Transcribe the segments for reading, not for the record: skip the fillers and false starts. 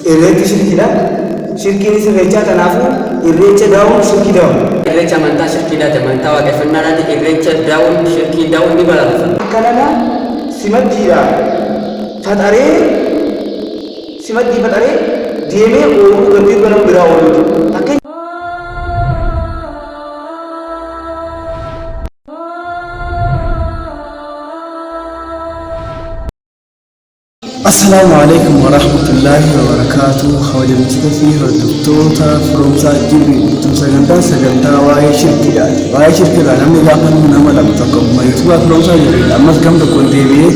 Irreechi shirkiidha. Shirkiinis irreechaa kanaafuu irreecha daawuun shirkii daawuun. Irreecha amantaa shirkiidhaati amantaa waaqeffannaadhaati irreecha daawuun shirkii daawuun ni balaaleffanna. Akka nama simaddiidha faxaree simaddii faxaree deemee ooluu gartee dura nama biraa ooluuti. Fakkeenya. Assalaamu Aleykum Warahmatullaahi Wabarakaatuh Kabajamtoota fi hordoftoota Firoomsaa Jibriil tun sagantaan sagantaa waa'ee shirkiidhaati. Waa'ee shirkiirraa namni gaafannu nama lama tokko abbuma yuutubaa Firoomsaa Jibriil ammas gam tokkoon deebi'ee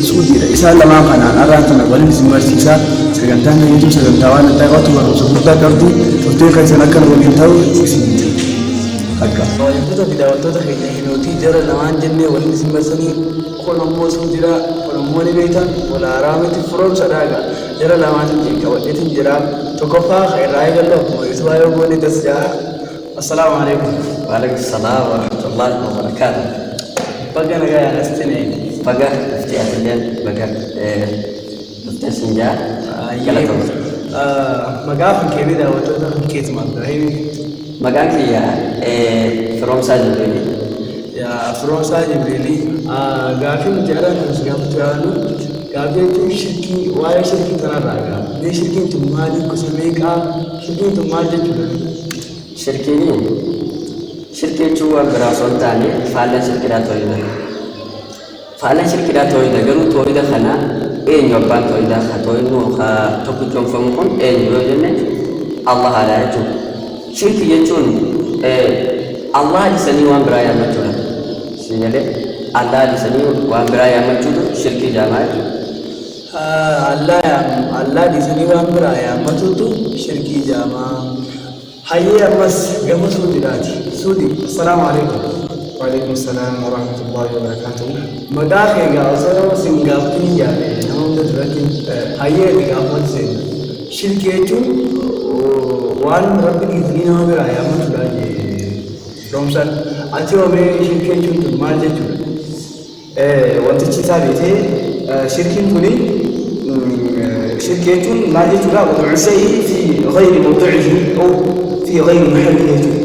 Suudiidha. Isaan lamaan kanaan har'aan tana waliin isin barsiisaa sagantaan keenya tun sagantaa waan addaa qabdu barumsa guddaa qabdi turtiin keessan akka nu waliin ta'u isin akka. Kabajamtoota fi daawwattoota keenya hinootii jara lamaan jennee waliin isin barsanii Kun ammoo suudiidha kun ammoo ni beektan wal haaraa miti firoomsadha egaa jara lamaan qabadheetin jira tokkoffaa ka irraa eegallu akkuma utubaa yoo goone das ja'a assalaamu alaikum. Waalaikum salaam warahmatullahi wabarakaatu. Baga nagayaan as tine. Baga dhuftee atilleen baga dhuftee siin ja'a. Galatoom. Maqaa kan kee daawwattoota kan keetumaaf Ibraahimi. Maqaan kiyya Firoomsaa Jibriili. Yaa Firoomsaa Jibriili, gaaffii nuti har'a kan si gaafachuu yaadnu gaaffii jechuun shirkii waa'ee shirkii kanarraa egaa mee shirkiin tun maali gosa meeqaa shirkiin tun maal jechuudha? Shirkiin shirkii jechuun waan biraa osoo hin taane faallaan shirkiidhaa toohida. Faallaan shirkiidhaa toohida garuu toohida kana eenyu abbaan toohidaa ka toohidnu ka tokkichoomfamu kun eenyu yoo jenne Allahaadha jechuudha. Shirkii jechuun Allah dhisanii waan biraa yaammachuudha. Sii galee Allah dhisanii waan biraa yaammachuutu shirkii jaamaa jechuudha. Allah yaam Allah dhiisanii waan biraa yaammatuutu shirkii jaamaa. Hayyee ammas gama suudiidhaati. Suudii assalaamu alaikum. Waalaikum salaam warahmatullahi wabarakatuh. Maqaa kee egaa osoo sin gaafatin hin yaade nama hunda duratti hayyee itti gaafumatti seenna. Shirkii jechuun waan rabbi dhiisanii nama biraa yaammachuudha jee Firoomsaan. Ati hoo mee shirkii jechuun tun maal jechuudha? Wantichi isaa beetee shirkiin tuni shirkii jechuun maal jechuudha? Wad'u shay'i fi ghayri mawdi'ihi aw fi ghayri mahallihi jechuudha.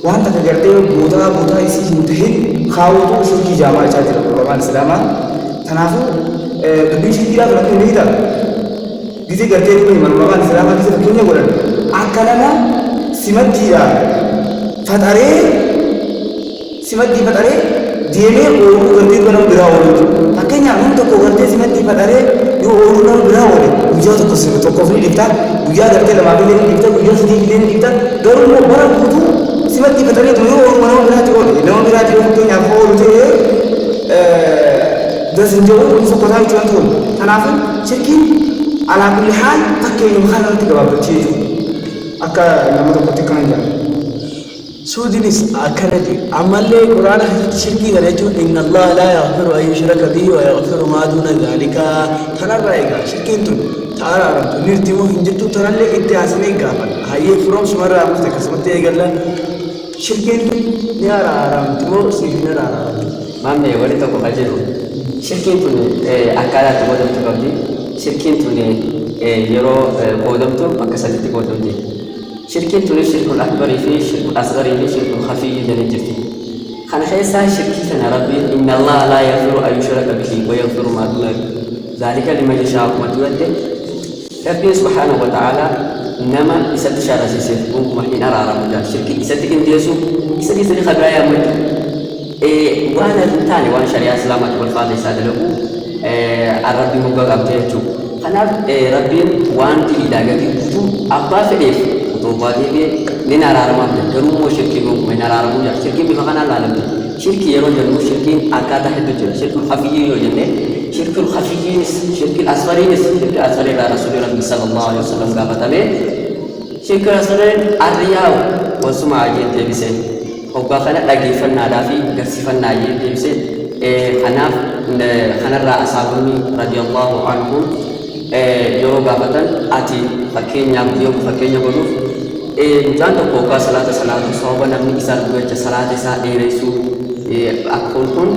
Waan takka gartee bootaa bootaa isii hin tahin kaawutu shirkii jaamaa jechaa jira ulamaan islaamaa. Kanaafuu dubbiin shirkiidhaa tun akkuma beektaa gizee gartee dhuma himan ulamaan islaamaa gizee fakkeenya godhan akka nama simaddiidha faxaree simaddii faxaree deemee ooluu gartee dura nama biraa ooluuti. Fakkeenyaaf namni tokko gartee simaddii faxaree yoo ooluu nama biraa oole guyyaa tokko tokkoof ni dhifta, guyyaa gartee lamaaf illee ni dhifta, guyyaa sadiif illee ni dhifta. Garuu immoo bara guutuu simaddii faxaree yoo ooluu nama biraatti oole nama biraatti yoo fakkeenyaaf oolu ta'ee das hin jedhu inni fokkotaa jechuudha ta'u. Kanaafuu shirkiin alaa kulli haal fakkeenyuma kana irratti gabaabbachee jechuudha. Akka nama tokkotti akkana jedha. Suudinis akkana jedhe. Ammallee Qur'aana keessatti shirkii kana jechuun inna Allaha laa yaghfiru an yushraka bihi wa yaghfiru maa duuna dhaalika. Tanarraa egaa shirkiin tun ta araaramtu ni jirti moo hin jirtu tanallee itti aansinee gaafanna. Hayyee firoomsumarraa ammas akkasumatti eegalla. Shirkiin tun ni araaramti moo siif hin araaramtu? Maammee wanni tokko ka jiru shirkiin tun akkaataa itti qoodamtu qabdi. Shirkiin tun yeroo qoodamtu bakka saditti qoodamti. Shirkiin tunis shirkul akbarii fi shirkul asgarii fi shirkul khafiyyi jedhee jirti. Kana keessaa shirkii kana Rabbiin inna Allaha laa yaghfiru an yushraka bihi wa yaghfiru maa duuna zaalika liman yashaa akkuma du'atte Rabbiin subhaanahu wa ta'aalaa nama isatti sharrasiiseef gonkumaa hin araaramu jedha. Shirkii isatti qindeessu isa dhiisanii kan biraa yaammachuu waan hin taane waan shari'aa islaamaatti wal faallessaa dalaguu Rabbiin moggaa qabte jechuudha. Kanaaf Rabbiin waan diliidhaa gadi guutuu abbaa fedheef tawbaa deebi'e nin araaramaaf jedha. Garuu immoo shirkii gonkumaa hin araaramuu jedha. Shirkiin bifa kanaan laalamti. Shirkii yeroo jennu shirkiin akkaataa hedduu jira. Shirkul khafiyyii yoo jenne shirkul khafiyyiinis shirkil asfariinis shirkil asfarii irraa Rasuulli Rabbii sallallahu alaihi wasallam gaafatamee shirkil asfariin arriyaa wasuma ajeen deebise. Hoggaa kana dhageeffannaadhaa fi garsiifannaa jee deebise. Kanaaf kanarraa asaabonni radiyallahu anhum yeroo gaafatan ati fakkeenyaaf yoo fakkeenya godhuuf mucaan tokko hoggaa salaata salaatu sababa namni isa argu jecha salaata isaa dheeressuu akkoon kun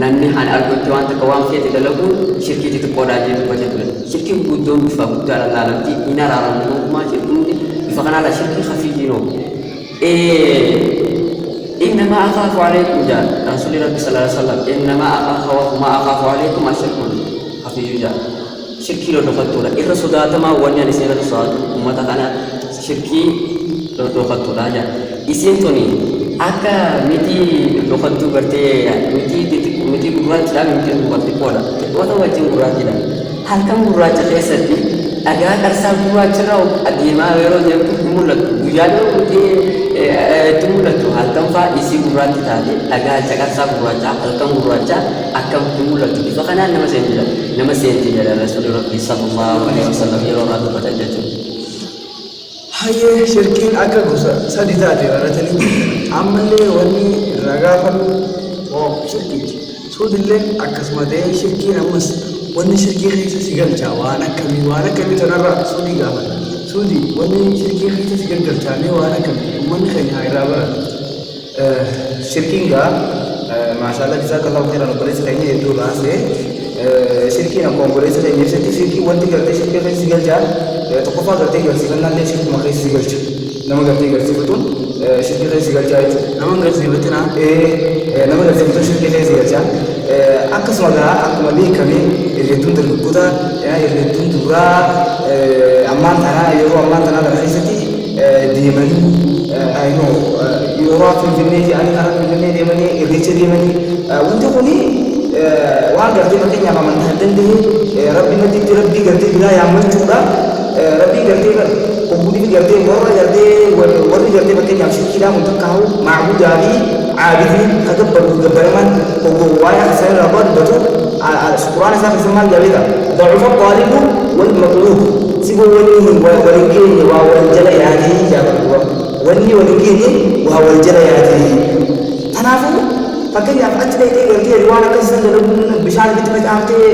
Namni han argutti waan takka waan feete dalaguun shirkii xixiqqoodhaa jee dubbatee ture. Shirkiin gurguddoon bifa guddaadhaan laalamti, hin araaramu gonkumaa jedhuun bifa kanaa la shirkii khafiyyiinoo. إنما أخاف عليكم جاء رسول ربي صلى الله عليه وسلم، إنما أخاف ما أخاف عليكم الشرك الخفي جاء. Shirkii dhodhokattuudha. Irra sodaatamaa wanni ani isin irratti sodaatu uummata kana shirkii dhodhokattuudha jaa. Isiin tuni akka mitii dhokattuu gartee mitii gurraachidha, mitiin xiqqoodha. Xiqqoota wajjin gurraachidha. Halkan gurraacha keessatti dhagaa qarsaa gurraacharra adeemaa yeroo deemtu hin mul'attu. Guyyaa yeroo mitii itti mul'attu, halkan fa'aa isii gurraatti taate dhagaa caqarsaa gurraachaa halkan gurraachaa akkam hin mul'attu. Bifa kanaan nama seenti jedha. Nama seenti jedha Rasuulli Rabbii sallallahu alaihi wasallam yeroo irraa dubbatan jechuudha. Hayyee, shirkiin akka gosa sadi taate baratanii, ammallee wanni irraa gaafannu oo shirkiiti. Suutillee akkasuma ta'ee, shirkiin ammas wanni shirkii keessa si galchaa waan akkamii, waan akkamii tanarra suudii gaafata. Suudii, wanni shirkii keessa si galchaa mee waan akkamii, uummanni keenya haa irraa baratu. Shirkiin gaa, maashaallah, jazakallahu khairan, obboleessa keenya hedduu baasee. Shirkiin akkuma obboleessa keenya ibsetti, shirkii wanti gartee shirkii keessa si galchaa tokkoffaa gartee garsiifannaallee shirkuma keessa si galcha. Nama gartee garsiifatuun shirkii keessa si galchaa jechuudha. Nama hin garsiifatinaa. Nama garsiifatuun shirkii keessa si galchaa. Akkasuma gaa akkuma beekame irreettuun dargaggoota, irreettuun duraa ammaan tanaa, yeroo ammaan tanaa kana keessatti deemanii yeroo Finfinnee jedhanii karaa Finfinnee deemanii irreecha deemanii, wanti kuni waan gartee fakkeenyaaf amantaa hin dandeenye rabbi natti rabbii gartee biraa yaammachuudha. Rabbii gartee hogguudii gartee warra gartee warri gartee fakkeenyaaf shirkiidhaa kun takkaa'u maabudaa fi caabidni ka gabbaru gabbaraman hoggoo waa'ee hasan irraa dubbatu Qur'aana isaa keessa maal jedha? ضعف الطالب والمطلوب. Siboo wanni waliin geenye waa wal jala yaatee jaabatu, wanni waliin geenye waa wal jala yaatee. Kanaafuu fakkeenyaaf achi dhaqxee gartee waan akkasii san dalaguun, bishaan itti facaaftee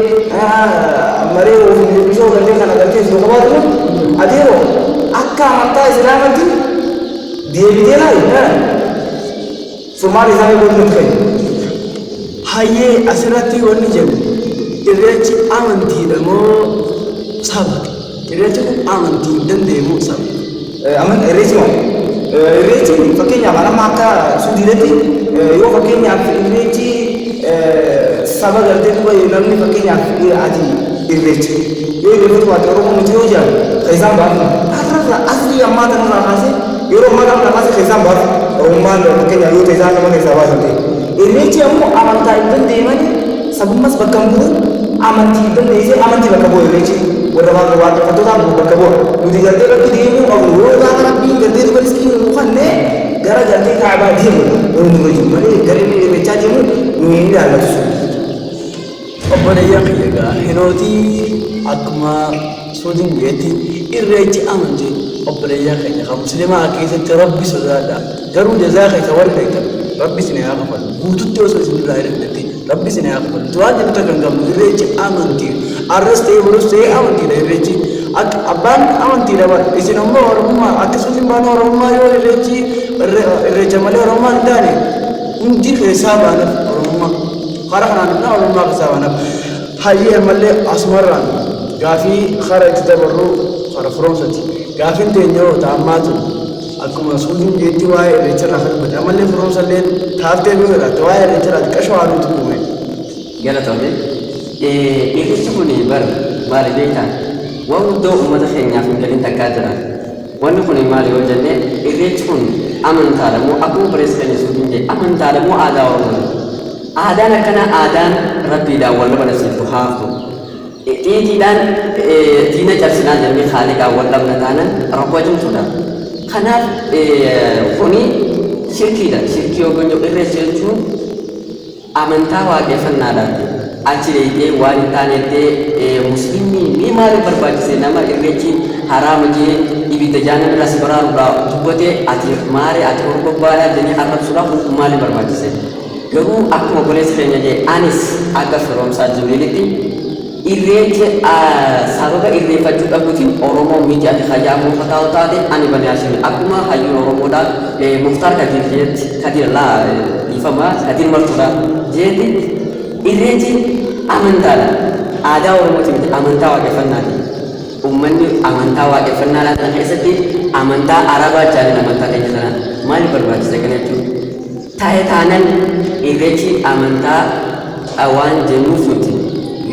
maree ofii bishoo gartee kana gartee si qabaatu adeero akka amantaa islaamatti deebitee laal furmaata isaa eeguu nutti kenna. Hayyee, asirratti wanni jennu irreechi amantiidha moo saba? Irreechi kun amantii hin danda'e saba? Aman irreechi moo? Irreechi fakkeenyaaf amma akka suudiiletti yoo fakkeenyaaf irreechi saba gartee duuba namni fakkeenyaaf ati irreecha yoo irreeffatu baate Oromoo miti yoo jedhan keessaan baafnu. Har'arra asli ammaa kanarraa kaasee, yeroo ammaa kanarraa kaasee keessaan baafnu. Oromummaan fakkeenyaaf yoo ta'e isaan nama keessaa baasan ta'e. Irreechi ammoo amantaa hin danda'e sabummas bakka hin bu'u, amantii hin dandeessee amantii bakka bu'u. Irreechi warra waaqeffattootaa bakka bu'a. Nuti gartee bakki deemuu qabnu yoo gaafa rabbiin gartee duba riskii nu kennee gara gartee kaabaa deemu wanni nurra jiru malee gara inni irreechaa deemu nu hin ilaallatu sun. Obboleeyyan kiyya egaa hinootii akkuma suutiin jeetti irreechi amantii. Obboleeyyan keenya kan musliimaa keessatti rabbi sodaadha. Garuu jazaa keessa warri beektan rabbi isin haa kafalu. Guututti osoo isin irraa hidhatte rabbi isin haa kafalu. Waan jedhu takka hin qabnu, irreechi amantii. Arras ta'ee borus ta'ee amantiidha irreechi. Akka abbaan amantiidha bara. Isin ammoo Oromummaa akka suutiin baanu Oromummaa yoo irreechi irreecha malee Oromummaa hin taane hundi keessaa baanaaf Oromummaa. Karaa kanaan dhufnaa Oromummaa keessaa baanaaf. Hayyee, ammallee asumarraan gaafii kara itti dabarru kara firoomsati. Gaafiin teenya yoo ta'ammaa tun akkuma suutiin jeetti waa'ee irreecharraa kan dubbate, ammallee firoomsallee taaftee yoo jiraatte waa'ee irreecharraa xiqqasho haa nuti uume. Galatoomi. Irreechi kun bar maali beektaa? Waan guddoo uummata keenyaaf hin galin takkaa jira. Wanni kun maali yoo jenne, irreechi kun amantaadha moo, akkuma bareessa keenya suutiin jedhe, amantaadha moo aadaa Oromooti? Aadaan akkanaa aadaan rabbiidhaan wal nama dhabsiiftu haaftu. Xiixiidhaan diina cabsinaa jennee haaliqaan wal dhabna taanan rakkoo cimsuudha. Kanaaf kuni shirkiidha. Shirkii yoo jennu irreecha jechuun amantaa waaqeffannaadhaati. Achi dheeyxee waan hin taanettee muslimni ni maaliif barbaachise? Nama irreechi haraama jee ibidda jaanam irraa si baraaruudhaa dubbatee ati maaree ati horbobbaadhaa jennee arrabsuudhaaf kun maaliif barbaachise? Garuu akkuma obboleessi keenya jee, anis akka firoomsaa Jibriilitti irreechi sababa irreeffachuu dhabuutiin Oromoo miti ati hayyaamoo fataa'u taate, ani Bani Haashimi akkuma hayyuun Oromoodhaa Muktaar Kadir jeetti, Kadir laa, dhiifama, Kadir Martuudha jeetti. Irreechi amantaadha. Aadaa Oromooti miti, amantaa waaqeffannaati. Uummanni amantaa waaqeffannaa kana keessatti amantaa Arabaa jaalan amantaa keenya sanaan maaliif barbaachisa kana jechuun? Taa'e taanan irreechi amantaa waan jennuuf nuti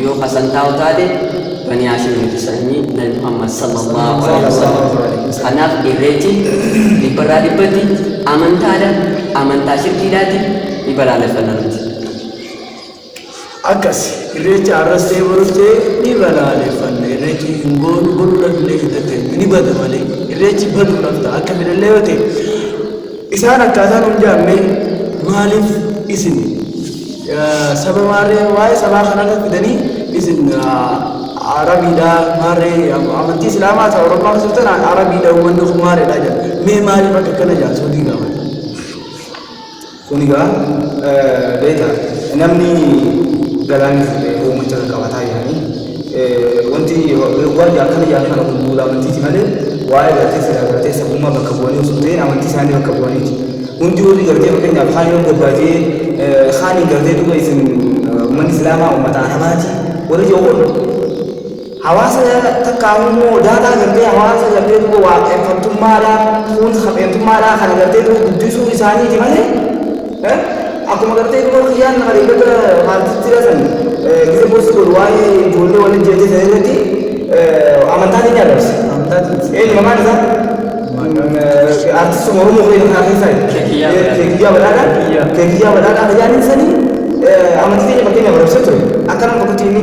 yoo kasan taa'u taate Bani Haashim nuti sanyii Nabi Muhammad sallallahu alaihi wasallam. Kanaaf irreechi dhibbarraa dhibbatti amantaadha, amantaa shirkiidhaati, ni balaaleffanna nuti. Akkas irreecha arras ta'ee borus ta'ee ni balaaleffanna. Irreechi hin goonu, godhuudhaaf illee hin dandeenyu, ni bada malee. Irreechi baduudhaaf ta'a akka fedhallee yoo ta'e. Isaan akkaataa nuun jaamme maaliif isin saba maarree waa'ee sabaa kanarra fidanii isin Arabiidha maarree amantii Islaamaa ta'e Oromoo keessa jirtan Arabiidha uummanni kun maarreedha jedha. Mee maaliif akka akkana jedhan suutii gaafadha. Kun egaa beeka namni galaanni fuudhee hoomacha qaqqabataa jedhanii wanti waan akkana jedhan kana kun duula amantiiti malee waa'ee gartee silaa gartee sabummaa bakka bu'anii osoo hin ta'in amantii isaanii bakka bu'aniiti. Hundi warri gartee fakkeenyaaf kaan yoo gabbaatee kaaniin gartee duuba isin uummanni Islaamaa uummata Arabaati warri jiru kun hawaasa takka immoo daataa gartee hawaasa gartee duuba waaqeffattummaadhaa kun hafeentummaadhaa kana gartee duuba guddisuu isaaniiti malee akkuma gartee duuba kiyyaan nama deeggata maartitti san gise poostii godhu waa'ee ijoollee waliin jettee sana irratti amantaa keenya arrabse. Eenyu maqaan isaa? Artistii Oromoo keenya kana keessaa. Keekiyyaa Badhaadhaa. Keekiyyaa Badhaadhaa. Keekiyyaa Badhaadhaa tajaajilli sanii amantii keenya fakkeenya arrabsee ture. Akka nama tokkotti inni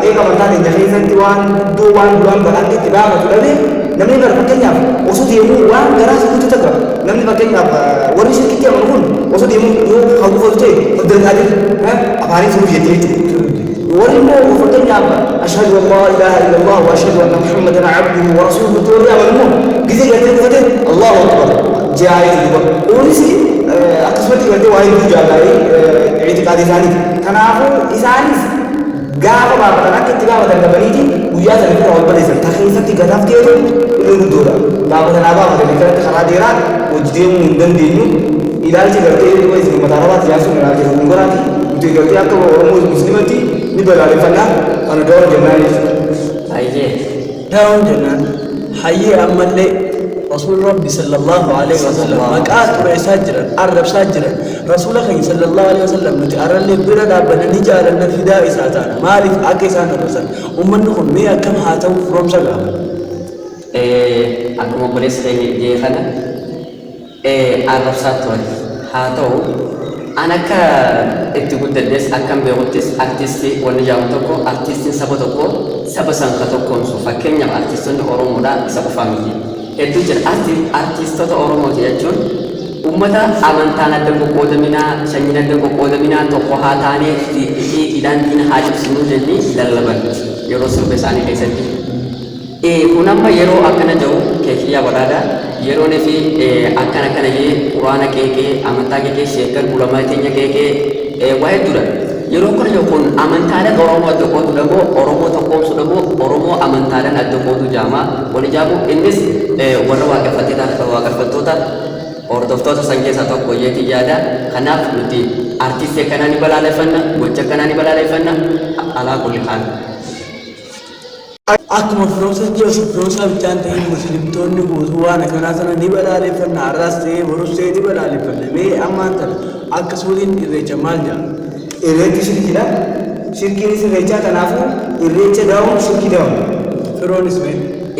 eega amantaa keenya keessatti waan guddoo waan duraan barate itti baafatu dhabe namni bara fakkeenyaaf osoo deemuu waan garaa isa guutuu takka namni fakkeenyaaf warri shirkitti amanu kun osoo deemuu yoo kan gufatu ta'e Abdulqaadir afaanii turuuf jettee jechuudha. Warri immoo fakkeenyaaf ashhadu an laa ilaaha illallah wa ashhadu anna muhammadan abduhu wa rasuluhu warri amanu immoo gizee gartee gufate Allahu akbar jaa'ee duuba. Kunis akkasumatti gartee waa'ee hedduu jaallatee itiqaadii isaaniiti. Kanaafuu isaanis gaafa baafatan akka itti baafatan dhabaniiti guyyaa sana irraa wal balleessan. Ta keessatti gataaf ta'etu inni guddoodha. Baafatan haa baafatan kanatti karaa dheeraa hojii deemuu hin dandeenyu. Ilaalchi gartee duuba isin uummata Arabaati yaasuun ilaalcha dogongoraati. Nuti gartee akka Oromoo Muslimatti ni balaaleffannaa kana dawaa jennaan jechuudha. Hayyee. Daawun jennaan hayyee ammallee Rasuul Rabbi sallallahu alaihi wasallam maqaa xureessaa jiran, arrabsaa jiran Rasuula keenya sallallahu alaihi wasallam nuti arrallee bira dhaabbanna, ni jaalanna, fidaa isaa taana. Maaliif akka isaan arrabsan? Uummanni kun mee akkam haa ta'u firoomsa gaafa. Akkuma obboleessa keenya jee kana arrabsaa turan haa ta'u, an akka itti guddadhes akkam beekuttis artistii wanni jedhamu tokko, artistiin saba tokko saba san ka tokkoomsu. Fakkeenyaaf artistoonni Oromoodha isa qofaa miti, hedduu jira. Artistoota Oromooti jechuun ummata amantaan adda qoqqoodaminaa, sanyiin adda qoqqoodaminaa, tokko haa taanee xiiqiidhaan diina haa cimsinuu jennii lallaban yeroo sirba isaanii keessatti. Kun amma yeroo akkana jiru Keekiyyaa Badhaadhaa yeroo fi akkana akkana jee quraana qeeqee, amantaa qeeqee, sheekan ulamaa keenya qeeqee waa hedduudha. Yeroo akkana jiru kun amantaadhaan Oromoo adda qooduudha moo Oromoo tokkoomsuudha moo Oromoo amantaadhaan adda qooduu jaamaa wani jaamu innis warra waaqeffattoota hordoftoota san keessaa tokko jeetii yaada. Kanaaf nuti artistii akkanaa ni balaaleffanna, gocha akkanaa ni balaaleffanna alaa kulli haal. Akkuma firoomsa jiru firoomsa bichaan ta'in muslimtoonni guutuu waan akkanaa sana ni balaaleffanna, har'as ta'ee borus ta'ee ni balaaleffanna. Mee ammaan tana akka suutiin irreecha maal jedha? Irreechi shirkiidha. Shirkiinis irreechaa, kanaafuu irreecha daawun shirkii daawun. Firoonis mee?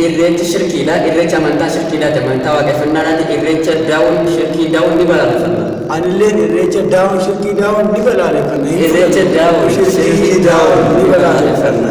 Irreechi shirkiidha. Irreecha amantaa shirkiidhaati. Amantaa waaqeffannaadhaati. Irreecha daawun shirkii daawun ni balaaleffanna. Anilleen irreecha daawun shirkii daawun ni balaaleffanna. Irreecha daawun shirkii daawun ni balaaleffanna.